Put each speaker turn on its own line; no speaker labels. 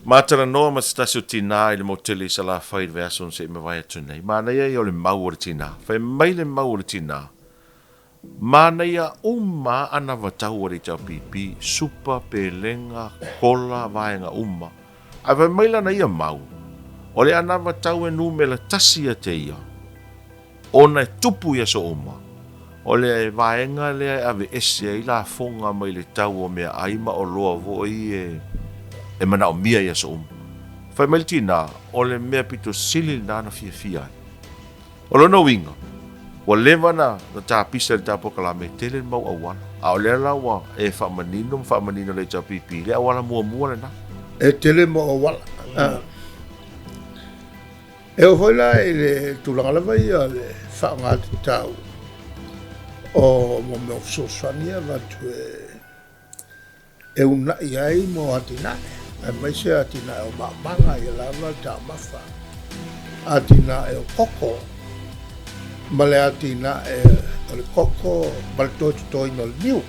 Ma talanoa ma se tasi o tinā i le motele i Salafai i le vaiaso na se i mavae atu nei. Manaia ia o le mau a le tinā. Fai mai le mau a le tinā, manaia uma lava anavatau a le HRPP, supa, pelega, kola, vaega uma. Ae fai mai lana ia mau, o le anavatau e numera tasi ia te ia, ona e tupu i aso uma, o le vaega lea e aveese ai lafoga mai le tau o meaai ma oloa foi e manaomia i aso uma. Fai mai le tinā, o le mea pito sili lena na fiafia ai. O lona uiga, ua leva na tapisa i le ta polokalame, e tele le mau auala, a o lea la ua e faamanino ma faamanino e le HRPP le auala muamua lena.
E tele mau auala. E oo foi la i le tulaga lava ia o le faaaoga tatau o mea o fesoasoani ia e avatu e uunai ai mo atinae, aemaise atinae o maamaga ia lava taumafa, atinae o koko, ma le atinae o le koko ma le toe totoina o le niu.